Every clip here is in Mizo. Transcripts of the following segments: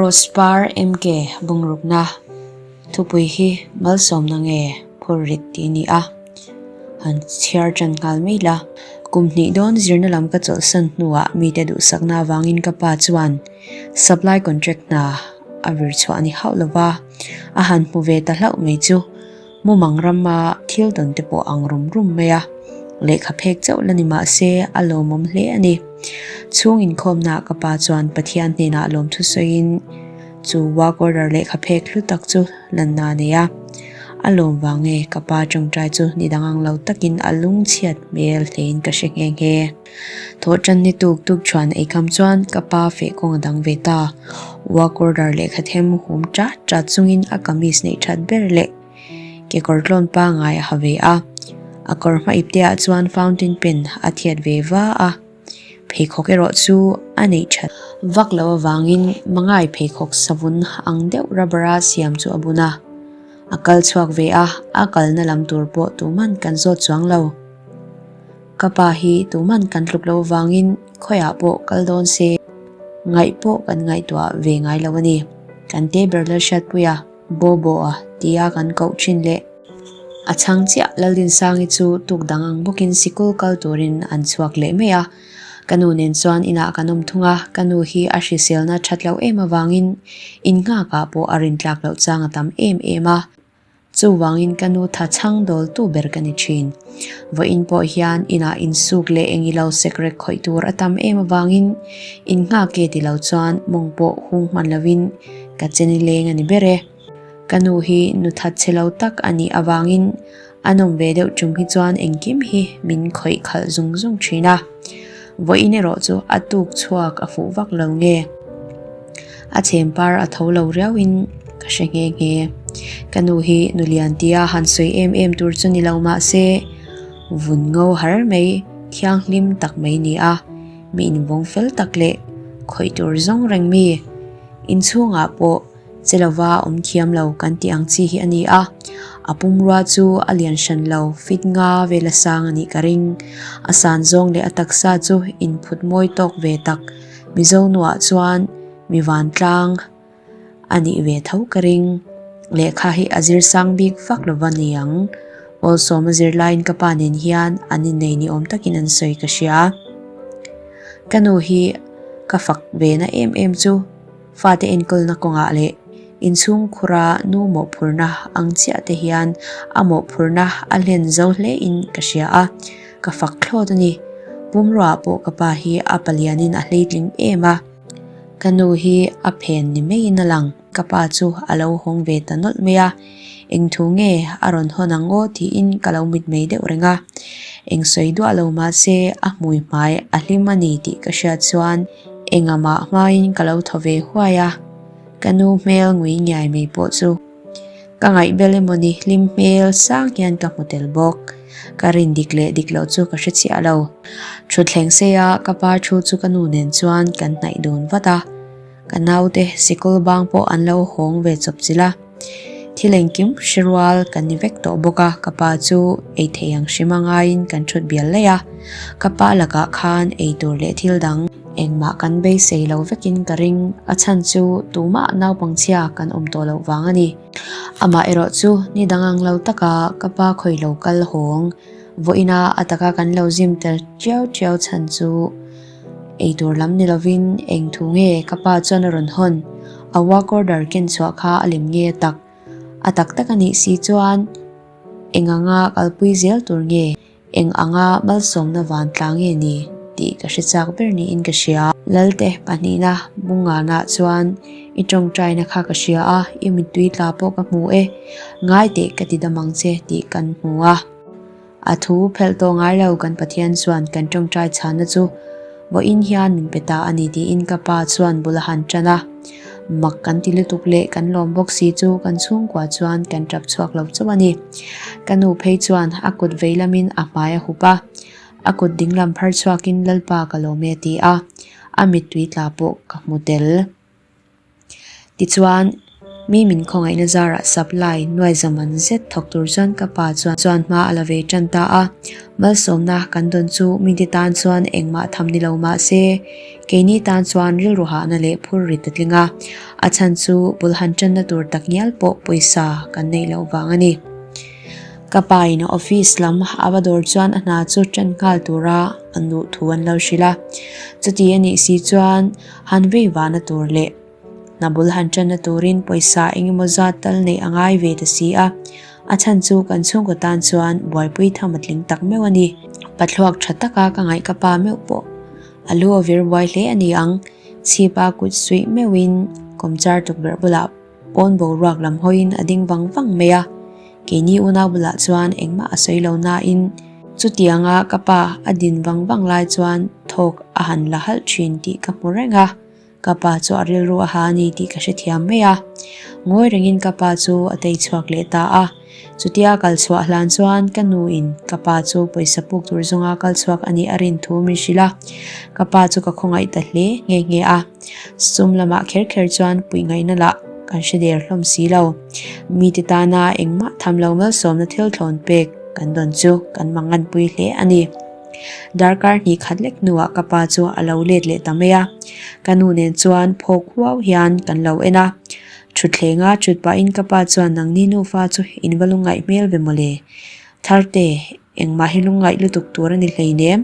Rose par MK bungrukna thupui hi malsawmna nge phur rit tih a ni a, han chhiar tan nghal mai la. Kum hnih dawn zirna lam ka chawlhsan hnuah mite duhsakna avangin ka pa chuan supply contract hna a vir chhuah a ni hauh lova, a han hmu ve ta hlauh mai chu. Mumang rama thil tawn te pawh ang rum rum mai a, lehkha phek chauh la ni mah se a lawmawm hle a ni. Chhung inkhawmnaah ka pa chuan Pathian hnenah lawmthu sawiin chu work order lehkha phek hlu tak chu lanna a nei a. A lawm vang nge ka pa tawngtai chu ni dang ang lo takin a lungchhiat hmel hlein ka hre nghe nghe. Thawhtan ni tuk tuk chuan eikham chuan ka pa feh kawng a dang ve ta. Work order lehkha them hum chat chat chungin a kamis neih that ber leh kekawr tlawn pangai a ha ve a. A kawr hma ipte ah chuan fountain pen a thiat ve va a. Pheikhawk erawh chu a neih that vak loh avangin mangai pheikhawk savun ang deuh rubber a siam chu a bun a. A kal chhuak ve a, a kalna lam tur pawh tuman kan zawt chuang lo. Ka pa hi tuman kan tluk loh vangin khawiah pawh kal dawn se ngaih pawh kan ngaihtuah ve ngai lo a ni. Kan te ber Lalhriatpuia, Bobo-a tia kan koh thin leh a chhang chiah Laldinsangi chu tuk dang ang bawkin sikul kal turin an chhuak leh mai a. Ka nu nen chuan inah kan awm thung a, ka nu hi a hriselna that loh em avangin innghakah pawh a rintlak loh chang a tam em em a. Chuvangin ka nu tha chhang dawltu ber ka ni thin. Vawiin pawh hian inah insuk leh eng ilo sekrek khawih tur a tam em avangin innghak ke ti lo chuan mawng pawh hung hman lovin ka che nileng a ni ber e. Ka nu hi nu that chhe lo tak a nih avangin a nawm ve deuh tum hi chuan engkim hi min khawih khalh zung zung thin a. Vawiin erawh chu a tuk chhuak a fuh vak lo nge? A chhem par a tho lo riauin ka hre nghe nghe. Ka nu hi nu lian tia han sawi em em tur chu ni lo mah se, vun ngo har mai, thianghlim tak mai ni a, mi invawng fel tak leh khawih tur zawng reng mi. Inchhungah pawh Che lova awm thiam lo kan tih ang chi hi a ni a, a pumrua chu a lian hran lo, fit nga vel a sang a nih ka ring. A san zawng leh a taksa chu inphut mawi tawk ve tak, Mizo nuah chuan mi vantlang a nih ve tho ka ring. Lehkha hi a zir sang bik vak lova ni ang. Awlsawm a zir laiin ka pa nen hian an innei ni awm takin an sawi ka hria. Ka nu hi ka fak ve na em em chu. Fate enkawlna kawngah leh inchhungkhura nu mawhphurhna ang chiah te hian a mawhphurhna a hlen zo hle in ka hria a, ka fak thlawt a ni. Pumruaah pawh ka pa hi a palianin a hleitling em a, ka nu hi a phen ni maiin a lang. Ka pa chu a lo hawng ve ta nawlh mai a, eng thu nge a rawn hawn ang aw tiin ka lo mitmei deuh reng a. Eng sawi duah lo mahse a hmui hmai a hlim a ni tih ka hriat chuan Engamah hmain ka lo thaw ve huai a, ka nu hmel ngui ngiai mai pawh chu ka ngaihbel emawni hlim hmel sang hian ka hmu tel bawk. Ka rin dik leh dik loh chu ka hre chiah lo. Thutthleng seia ka pa thu chu ka nu nen chuan kan hnaih dun vat a, ka naute sikul bang pawh an lo hawng ve chawp chilh a. Thil engkim hre rual kan ni vek tawh bawk a, ka pa chu ei thei ang hrim a ngaiin kan thut bial laih a. Ka pa lakah khan ei tur leh thil dang engmah kan beisei lo vekin ka ring, a chhan chu tumah naupangchhia kan awm tawh loh vang a ni. Amah erawh chu ni dang ang lo taka ka pa khawi lo kal hawng vawiina a taka kan lo zim tel tiau tiau chhan chu Eitur lam ni lovin eng thu nge ka pa chuan a rawn hawn? A work order ken chhuah kha a lem nge a tak? A tak tak a nih si chuan eng anga kalpui zel tur nge? Eng anga malsawmna van tla nge ni tih ka hre chak ber niin ka hria. Lalte pahnihna Bunganah chuan i tawngtaina kha ka hria a, i mittui tla pawh ka hmu e, ngai teh ka ti dam ang che tih kan hmu a. A thu phelh tawh ngai lo kan Pathian chuan kan tawngtai chhanna chu vawiin hian min pe ta a ni tiin ka pa chuan bul a han tan a. Mak kan ti lutuk leh kan lawm bawk si chu kan chhungkua chuan kan tap chhuak lo chauh a ni. Ka nu phei chuan a kut vei lamin a hmai a hup a, a kut dinglam phar chhuakin Lalpa ka lawm e a ti a, a mittui tla pawh ka hmu tel. Tichuan. Mi min khawngaihna zarah supply nuai zaman zet thawk tur chuan ka pa chuan chuan hma a la ve tan ta a. Malsawmna kan dawn chu mite tan chuan engmah tham ni lo mah se, keini tan chuan rilru hahna leh phur rit a tling a. A chhan chu bul han tanna tur tak ngial pawh pawisa kan neih loh vang a ni. Ka pa in office lam a va dawr chuan a hna chu tan nghal tura a nuh thu an lo hrilh a. Chuti a nih si chuan han vei vahna tur leh Hna bul han tanna turin pawisa engemaw zat tal neih a ngai ve ta si a, a chhan chu kan chhungkaw tan chuan buaipui tham a tling tak meuh a ni. Pathluak tha taka ka ngaih ka pa meuh pawh a lu a vir buai hle a ni ang, chhipa kut suih meuhin kawmchar tukverh bulah pawn boruak lam hawiin a ding vang vang mai a, keini unau bulah chuan engmah a sawi lo nain chutianga ka pa a din vang vang lai chuan thawk a han la halh thin tih ka hmu reng a. Ka pa chu a rilru a ha a ni tih ka hrethiam mai a. Ngawi rengin ka pa chu a tei chhuak leh ta a. Chutia kal chhuah hlan chuan ka nu in ka pa chu pawisa puk tur zawnga kal chhuak a nih a rin thu min hrilh a. Ka pa chu ka khawngaih ta hle nghe nghe a. Sum lamah kher kher chuan puih ngaihna lah kan hre der hlawm si lo. Mite tana engmah tham lo malsawmna thil thlawn pek kan dawn chu kan manganpui hle a ni. Darkar hnih khat lek hnuah ka pa chu a lo let leh ta mai a, ka nu nen chuan phawk huau hian kan lo en a. Thutthleng a thut pahin ka pa chuan nangni nufa chu in va lungngaih hmel ve mawle. Tharte, engmah hi lungngaih lutuk tur a ni hleinem.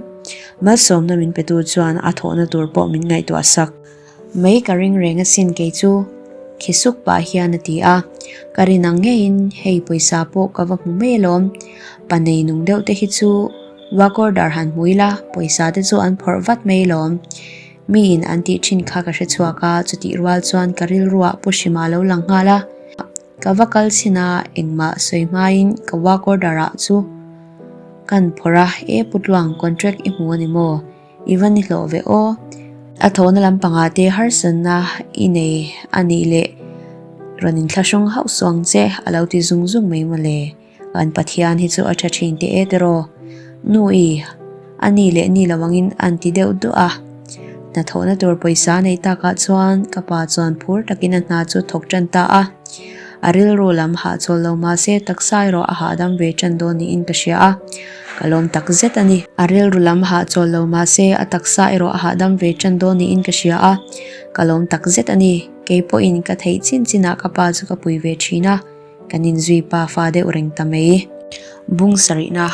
Malsawmna min petu chuan a thawhna tur pawh min ngaihtuah sak. Mai ka ring reng asin kei chu, khi suk pah hian a ti a. Ka rin ang ngeiin hei pawisa pawh ka va hmu mai alawm. Pa nei nung deuh te hi chu work order han hmu ila pawisa te chu an phawrh vat mai alawm. Miin an tih thin kha ka hre chhuak a, chutih rual chuan ka rilruah Pu Hrima lo lang nghal a. Ka va kal chhin a, engmah sawi hmain ka work order ah chu kan phawrh a, E Pu Tluang, contract i hmu a ni maw? I va ni hlawh ve aw. A thawhna lampangah te harsatna i nei a nih leh rawn inthlahrung hauh suh ang che a lo ti zung zung mai mawle. Kan Pathian hi chu a tha thin teh e tiraw. Nu i, a ni leh ni lo angin an ti deuh duah a. Hnathawhna tur pawisa a neih takah chuan ka pa chuan phur takin a hna chu thawk tan ta a. A rilru lam hahchawl lo mahse taksa erawh a hahdam ve tan dawn niin ka hria a, ka lawm tak zet a ni. A rilru lam hahchawl lo mahse a taksa erawh a hahdam ve tan dawn niin ka hria a, ka lawm tak zet a ni. Kei pawhin ka theih chin chinah ka pa chu ka pui ve thin a, kan inzui pa fa deuh reng ta mai. Bung sarihna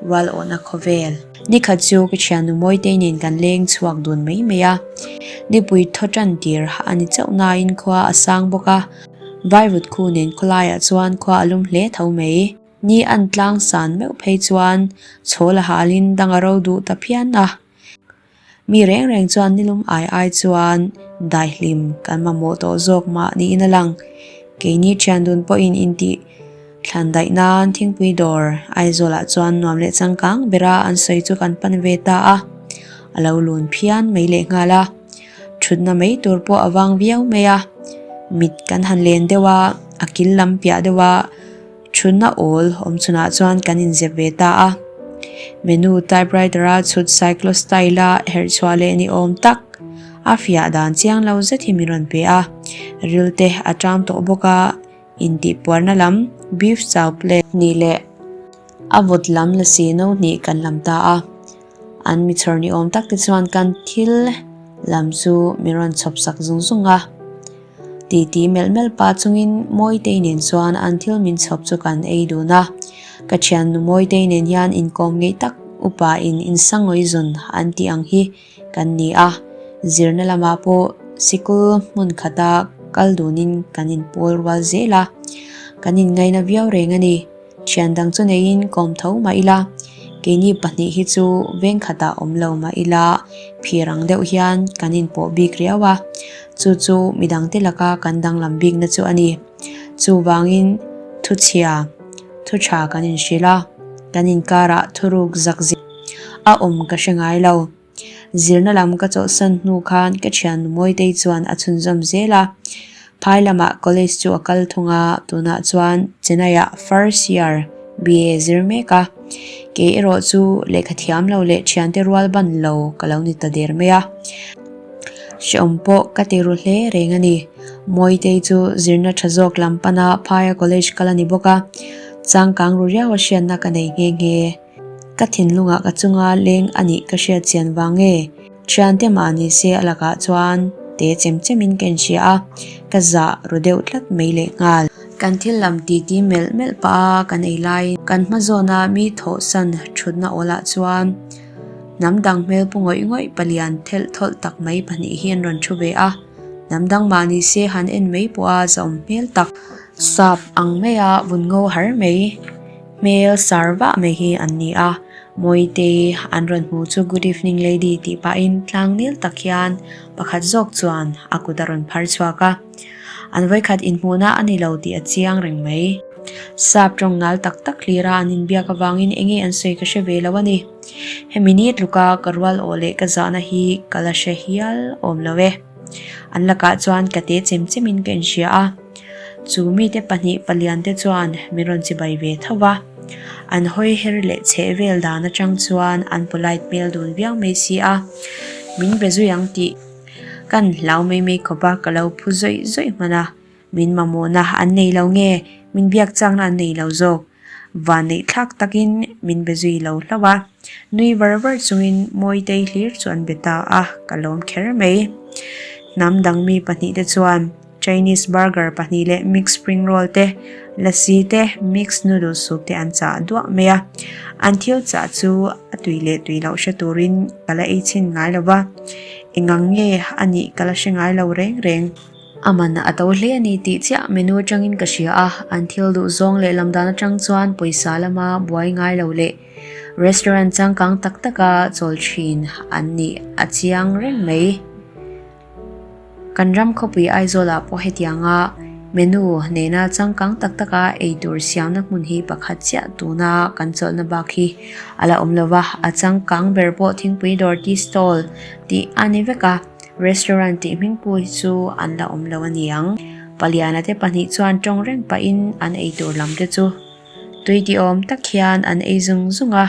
rual awhna khawvel. Nikhat chu ka thiannu Mawitei nen kan leng chhuak dun mai mai a, nipui thaw tan tir a ni chauh nain khua a sang bawk a, Vaivut khu nen khawlaiah chuan khua a lum hle tho mai. Ni an tlang san meuh phei chuan chhawl a halin dang a ro duh ta phian a. Mi reng reng chuan nilum ai ai chuan daihlim kan mamawh tawh zawk mah niin a lang. Keini thian dun pawhin intih thlan daih nan thingpui dawr Aizawlah chuan nuam leh changkang bera an sawi chu kan pan ve ta a. A lo lun phian mai lehnghal a. Thutna mai tur pawh a vang viau mai a, mit kan han len deuh a, a kil lam piah deuh a, thutna awl awm chhunah chuan kan inzep ve ta a. Menu typewriter a chhut cyclostyle a herh chhuah leh ni awm tak, a fiah dan chiang lo zet hi min rawn pe a, ril te a ṭam tawh bawk a, intihpuarna lam beef chow plate hnih leh a vawt lam lasi no hnih kan lam ta a. An mi chhawr ni awm tak te chuan kan thil lam chu min rawn chhawp sak zung zung a. Titi melh melh pah chungin Mawitei nen chuan an thil min chhawp chu kan ei dun a. Ka thiannu Mawitei nen hian inkawm ngeih tak upa in insangawi zawn an tih ang hi kan ni a. Zirna lamah pawh sikul hmun khata kal dunin kan inpawl rual zel a. Kan inngaina viau reng a ni. Thian dang chu neiin kawm tho mah ila, keini pahnih hi chu veng khatah awm lo mah ila phir ang deuh hian kan inpawh bik riau a, chu chu midangte laka kan danglam bikna chu a ni. Chuvangin thuchhia, thu tha kan inhrilh a, kan inkarah thuruk zak zek a awm ka hre ngai lo. Zirna lam ka chawlhsan hnu khan ka thiannu Mawitei chuan a chhunzawm zel a, phai lamah college chu a kal thung a, tunah chuan Chennai-ah first year BA zir mek a. Kei erawh chu lehkha thiam lo leh thiante rual ban lo ka lo ni ta der mai a. Hrehawm pawh ka ti ru hle reng a ni. Mawitei chu zirna tha zawk lam pana phaia college kal a ni bawk a, changkang ru riau a hriatna ka nei nghe nghe. Ka thinlungah ka chunga leng a nih ka hriat chian vang nge? Thiante mah ni se a lakah chuan te chem chemin ka inhria a, ka zah ru deuh tlat mai lehnghal. Kan thil lam titi melh melh pah a kan ei laiin kan hma zawna mi thawhsan thutna awlah chuan hnam dang hmel pu ngawih ngawih palian thelh thawlh tak mai pahnih hi an rawn thu ve a, hnam dang mah ni se han en mai pawh a zahawm hmel tak. Sap ang maia vun ngo har mai. Hmel sar vah mai hi an ni a, Mawitei an rawn hmu chu Good evening lady tih pahin tlang nil tak hian pakhat zawk chuan a kut a rawn phar chhuak a. An vawikhat inhmuhna a ni lo tih a chiang reng mai. Sap tawng nal tak tak hlira an inbiak avangin enge an sawi ka hre ve lo a ni. Hemi ni tluka ka rual awh leh ka zahna hi ka la hre hial awm lo e. An lakah chuan ka te chem chemin ka inhria a. Chu mite pahnih paliante chuan min rawn chibai ve tho va, an hawi her leh chheh vel dan atang chuan an polite hmel dun viau mai si a, min be zui ang tih kan hlau mai mai khawp a, ka lo phu zawih zawih hman a, min mamawhna an nei lo nge, min biak chakna an nei lo zawk. Vanneih thlak takin min be zui lo hlauh a, nui var var chungin Mawitei hlir chu an be ta a, ka lawm kher mai. Hnam dang mi pahnihte chuan Chinese burger pahnih leh mix spring roll te, lassi te, mix noodle soup te an chah duah mai a. An thil chah chu a tui leh tui loh hre turin ka la ei chhin ngai lo va, engang nge a nih ka la hre ngai lo reng reng. A man a to hle a ni tih chiah menu atangin ka hria a, an thil duh zawng leh lam dan atang chuan pawisa lama buai ngai lo leh restaurant changkang tak taka chawl thin an nih a chiang reng mai. Kan ram khawpui Aizawlah pawh hetianga menu nena changkang tak taka ei tur siamna hmun hi pakhat chiah tuna kan chawlhna bak hi a la awm lo va, a changkang ber pawh thingpui dawr tea stall tih a ni vek a. Restaurant tih hming pu hi chu an la awm lo a ni ang. Paliana te pahnih chuan tawng reng pahin an ei tur lam te chu tui ti awm tak hian an ei zung zung a,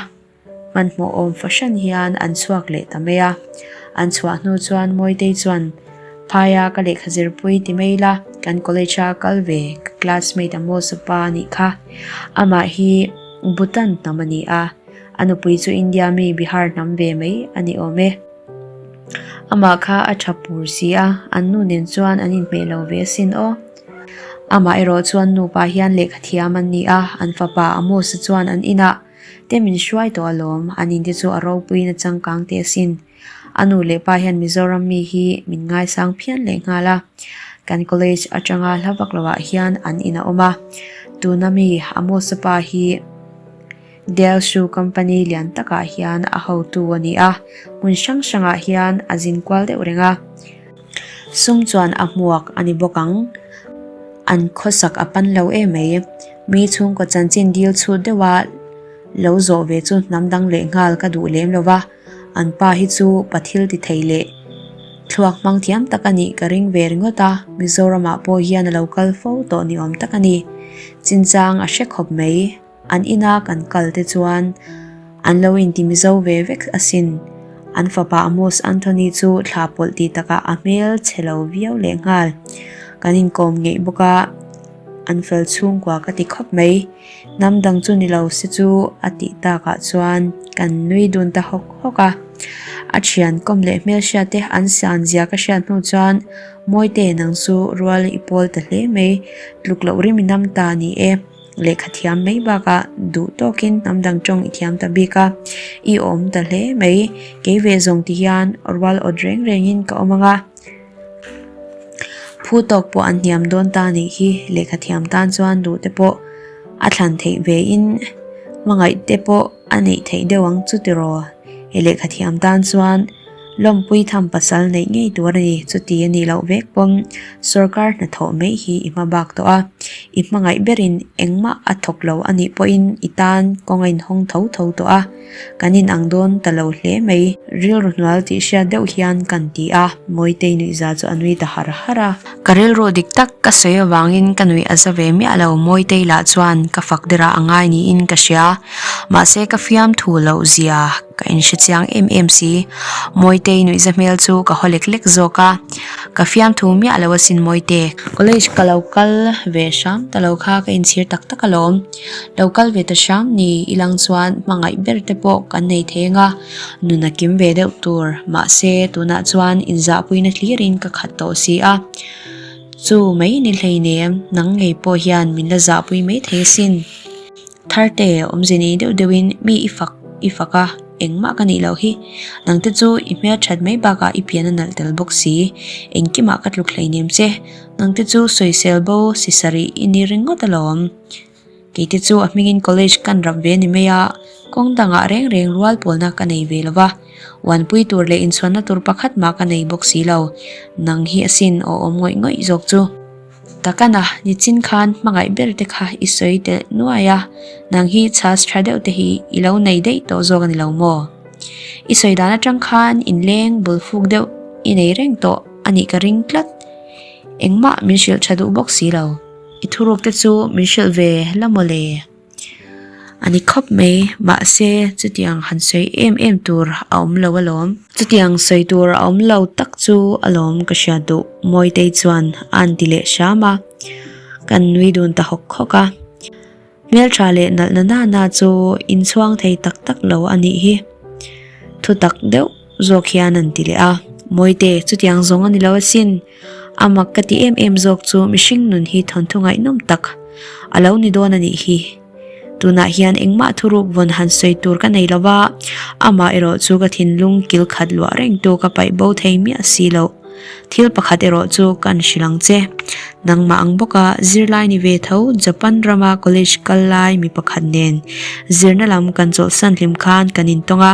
hmanhmawh awm fahran hian an chhuak leh ta mai a. An chhuah hnu chuan Mawitei chuan, Phaia ka lehkha zirpui ti mai ila, kan college a kal ve ka classmate Amos-a pa a nih kha. Amah hi Bhutan hnam a ni a, a nupui chu India mi Bihar hnam ve mai a ni awm e. Amah kha a tha pur si a, an nu nen chuan an inhmeh lo ve asin aw. Amah erawh chuan nupa hian lehkha thiam an ni a, an fapa Amos-a chuan an inah te min hruai tawh alawm, an inte chu a ropuiin a changkang teh asin. A nu leh pa hian Mizoram mi hi min ngaisang phian leh nghal a, kan college atanga hla vak loah hian an in a awm a, tuna mi Amos-a pa hi Dell Shoe Company lian takah hian a hotu a ni a, hmun hrang hrangah hian a zin kual deuh reng a. Sum chuan a hmuak a ni bawk ang. An khawsak a pan lo em mai. Mi chhungkaw chanchin dil chhut deuha lo zawh ve chu hnam dang leh nghal ka duh lem lo va, an pa hi chu pathil ti thei leh thluak hmang thiam tak a nih ka ring ve ringawt a, Mizoramah pawh hian a lo kal fo tawh ni awm tak a ni. Chinchang a hre khawp mai. An ina kan kal te chuan an lo inti mizo ve vek asin. An fapa Amos Anthony chu thla pawlh tih takah a hmel chhe lo viau leh nghal. Kan inkawm ngeih bawk a, an fel chhungkua ka ti khawp mai. Hnam dang chu ni lo se chu a tih takah chuan kan nui dun ta hawk hawk a. A thian kawm leh hmelhriat te an san zia ka hriat hnu chuan Mawite nang chu rual i pawl ta hle mai, tluk loh rim i nam ta ni e. Lehkha thiam mai bakah duh tawkin hnam dang tawng i thiam ta bik a, i awm ta hle mai. Kei ve zawng ti hian rual awt reng rengin ka awm ang a, phu tawk pawh an hniam dawn ta nih hi. Lehkha thiam tan chuan duh te pawh a thlan theih vein hmangaih te pawh a neih theih deuh ang chu tiraw? He lehkha thiam tan chuan Lawmpui tham pasal neih ngei tur a ni, chuti a nih loh vek pawm sorkar hnathawh mai hi i hma bak tawh a, i hmangaih berin engmah a thawk lo a nih pawhin i tan kawng a inhawng tho tho tawh a, kan inang dawn ta lo hle mai. Rilru hnual tih hriat deuh hian kan ti a, Mawitei nuihza chu a nui ta har har a. Ka rilru dik tak ka sawi avangin ka nuih a za ve miah lo, Mawitei lah chuan ka fak derah a ngai niin ka hria, mahse ka fiamthu loh zia Ka inhre chiang em em si. Mawitei nuihza hmel chu ka haw lek lek zawk a. Ka fiamthu miah lo asin Mawite. College ka lo kal ve hram ta lo kha ka inchhir tak tak alawm. Lo kal ve ta hram ni ilang chuan hmangaih ber te pawh kan nei thei anga nun a kim ve deuh tur. Mahse tunah chuan inzahpuina hlirin ka khat tawh si a. Chu mai ni hleinem nang ngei pawh hian min la zahpui mai thei asin. Tharte awmze nei deuh deuhin mi i fak i fak a, engmah ka nih loh hi. Nangte chu i hmel that mai bakah i pian a nalh tel bawk si. Engkimah ka tluk hleinem che. Nangte chu sawisel bo si sarih i ni ringawt alawm. Keite chu a hmingin college kan rap ve ni mai a, kawng dangah reng reng rual pawlna ka nei ve lo va. Uanpui tur leh inchhuanna tur pakhat mah ka nei bawk si lo. Nang hi asin aw awm ngawih ngawih zawk chu. Takana, nichin khan hmangaih ber te kha i sawi telh nuai a, nang hi chhas tha deuh te hi i lo nei daih tawh zawk a ni lo maw? I sawi dan atang khan inleng bul fuk deuh i nei reng tawh a nih ka ring tlat. Engmah min hrilh tha duh bawk si lo. I thuruk te chu min hrilh ve la maw le? A ni khawp mai, mahse chutiang han sawi em em tur a awm lo alawm. Chutiang sawi tur a awm lo tak chu alawm ka hriat duh, Mawitei chuan a an ti leh hram a, kan nui dun ta hawk hawk a. Hmeltha leh nalh na nana chu inchhuang thei tak tak lo a nih hi. Thutak deuh zawk hian an ti leh a, Mawite, chutiang zawng a ni lo asin. A mak ka ti em em zawk chu mihring nun hi thawnthu ngaihnawm tak a lo ni dawn a nih hi. Tunah hian engmah thuruk vawn han sawi tur ka nei lo va, amah erawh chu ka thinlung kil khat luah reng tu ka paih bo thei miah si loh. Thil pakhat erawh chu kan hrilh ang che. Nangmah ang bawka zirlai ni ve tho Japan rama college kal lai mi pakhat nen zirna lam kan chawlhsan hlim khan kan intawng a.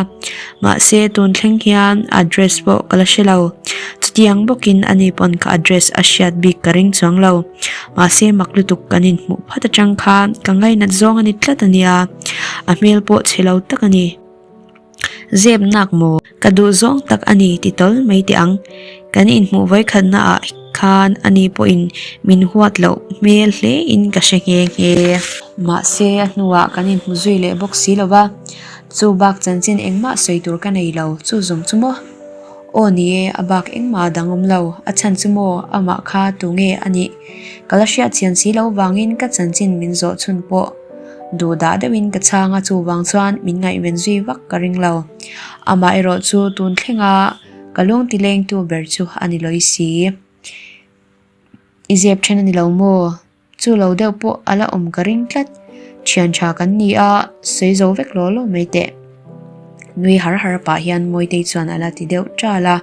Mahse tun thleng hian address pawh ka la hre lo. Chutiang bawkin ani pawn ka address a hriat bik ka ring chuang lo. Mahse mak lutuk kan inhmuh phat atang khan ka ngainat zawng a ni tlat a nia. A hmel pawh chhe lo tak a ni. Zep nak maw? Ka duh zawng tak a ni ti tawl mai teh ang. Kan inhmuh vawikhatna ah khan ani pawhin min huat loh hmel hle in ka hre nghe nghe. Mahse a hnuah kan inhmu zui leh bawk si lo va. Chu bak chanchin engmah sawi tur ka nei lo, chu zawng chu maw? Aw ni e, a bak engmah a dang awm lo, a chhan chu maw amah kha tu nge a nih? Ka la hriat chian si lo vangin ka chanchin min zawh chhun pawh duh dah deuhin ka chhang a, chuvang chuan min ngaihven zui vak ka ring lo. Amah erawh chu tun thlenga ka lung ti lengtu ber chu a ni lawi si. I zep then a ni lo maw? Chu lo deuh pawh a la awm ka ring tlat. Thian tha kan ni a, sawi zo vek law law mai teh. Nui har har pah hian Mawitei chuan a la ti deuh ṭal a.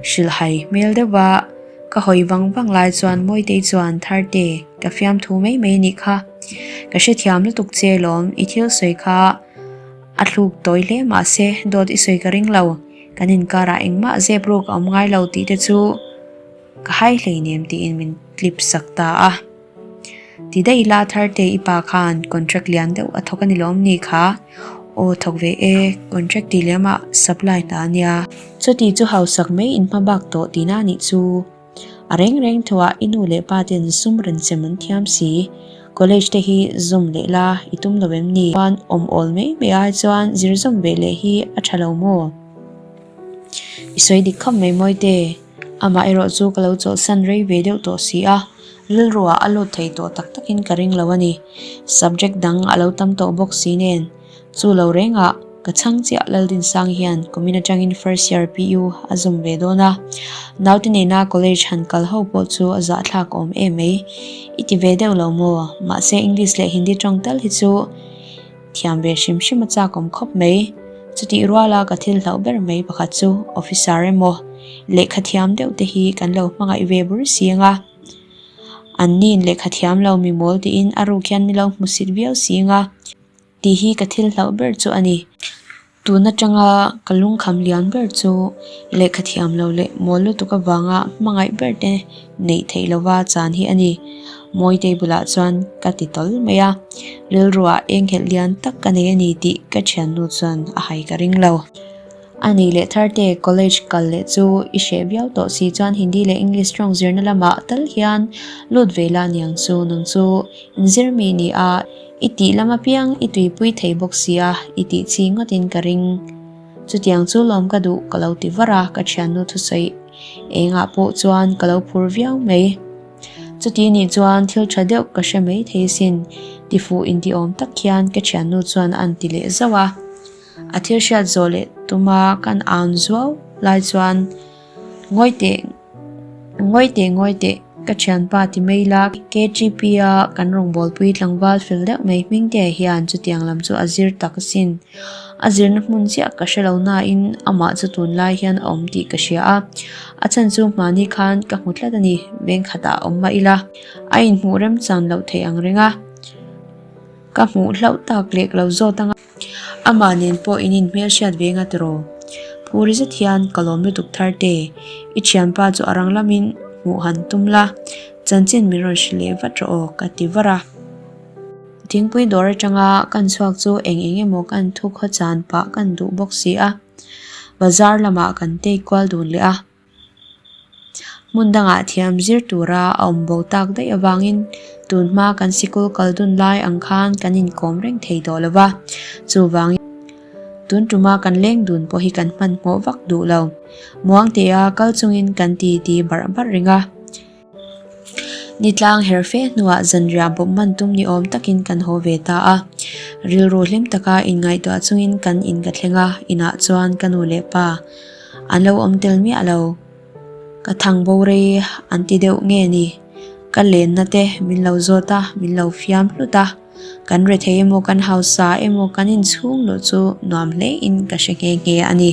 Hrilhhai hmel deuh va ka hawi vang vang lai chuan Mawitei chuan Tharte, ka fiamthu mai mai a nih kha. Ka hrethiam lutuk che lawm, i thil sawi kha a thluk tawi hle mahse dawt i sawi ka ring lo. Kan inkarah engmah zep ruk a awm ngai lo tih te chu Ka hai hleinem tiin min tlip sak ta a. Ti daih ila Tharte i pa khan contract lian deuh a thawk a ni lawm ni kha? Aw thawk ve e, contract tih lem ah supply hna a nia. Chuti chu hausak mai in hma bak tawh tihna a nih chu. A reng reng thuah i nu leh pa ten sum rawn chem an thiam si. College te hi zawm leh la i tum lo em ni? Chuan awm awl mai mai ai chuan zir zawm ve leh hi a tha lo maw? I sawi dik khawp mai Mawite. Amah erawh chu ka lo chawlhsan rei ve deuh tawh si a, rilruah a lut thei tawh tak takin ka ring lo a ni. Subject dang a lo tam tawh bawk si nen, chu lo rengah ka chhang chiah Laldinsang hian kumin atangin first year PU a zawm ve dawn a, naute nena college han kal ho pawh chu a zahthlak awm em mai. I ti ve deuh lo maw? Mahse English leh Hindi tawng tal hi chu Thiam ve hrim hrim a chak awm khawp mai. Chutih ruala ka thil hlauh ber mai pakhat chu officer emaw lehkha thiam deuh te hi kan lo hmangaih ve bur si ang a. An nin lehkha thiam lo mi mawl tiin a ruk hian mi lo hmusit viau si ang a tih hi ka thil hlauh ber chu a ni. Tun atanga ka lungkham lian ber chu lehkha thiam lo leh mawl lutuk avanga hmangaih ber te neih theih lova chan hi a ni. Mawitei bulah chuan ka ti tawl mai a, rilruah enghelh lian tak ka nei a ni tih ka thiannu chuan a hai ka ring lo. A nih leh Tharte college kal leh chu i hreh viau tawh si chuan Hindi leh English tawng zirna lamah tal hian lut ve la niang chu nang chu inzir mi ni a. I tih lam apiang i tuipui thei bawk sia, i tih chi ngawtin ka ring. Chutiang chu lawm ka duh ka lo ti var a, ka thiannu thusawi. Engah pawh chuan ka lo phur viau mai. Chuti nih chuan thil tha deuh ka hre mai thei sin, tifuh intiawm tak hian ka thiannu chuan a ti leh zauh a. A thil hriat zawh leh tuma kan aun zuau lai chuan Ngawi teh, ngawi teh, ngawi teh, ka thianpa ti mai la, KTP-a kan rawngbawlpui tlangval fel deuh mai Hmingtea hian chutiang lam chu a zir tak asin. A zirna hmun chiah ka hre lo nain amah chu tunlai hian a awm tih ka hria a, a chhan chu hmani khan ka hmu tlat a ni, veng khatah a awm mah ila, a inhmuh remchan loh theih ang reng a, ka hmuh hlauh tak leh ka lo zawt ang a. Amah nen pawh in inhmelhriat ve nga tiraw? Phuri zet hian ka lawm lutuk thar te, i thianpa chu a rang lamin hmuh han tum la, chanchin min rawn hrilh leh vat rawh aw ka ti var a. Thingpui dawr atanga kan chhuak chu eng eng emaw kan thu khaw chan pah kan duh bawk si a, bazar lamah kan tei kual dun leh a. Hmun dangah thiam zir tura a awm bo tak daih avangin tun hma kan sikul kal dun lai ang khan kan inkawm reng thei tawh lo va, chuvangin tun tuma kan leng dun pawh hi kan hmanhmawh vak duh lo. Muangtea kal chungin kan ti ti barh barh reng a. Nitlang her fe hnuah zanriah bawp man tum ni awm takin kan haw ve ta a. Rilru hlim taka inngaihtuah chungin kan in ka thleng a, inah chuan ka nu leh pa an lo awm tel miah lo. Ka thang bo rei an ti deuh nge ni? Ka lenna te min lo zawt a, min lo fiam hlut a. Kan rethei emaw kan hausa emaw kan inchhung luh chu nuam hlein ka hre nghe nghe a ni.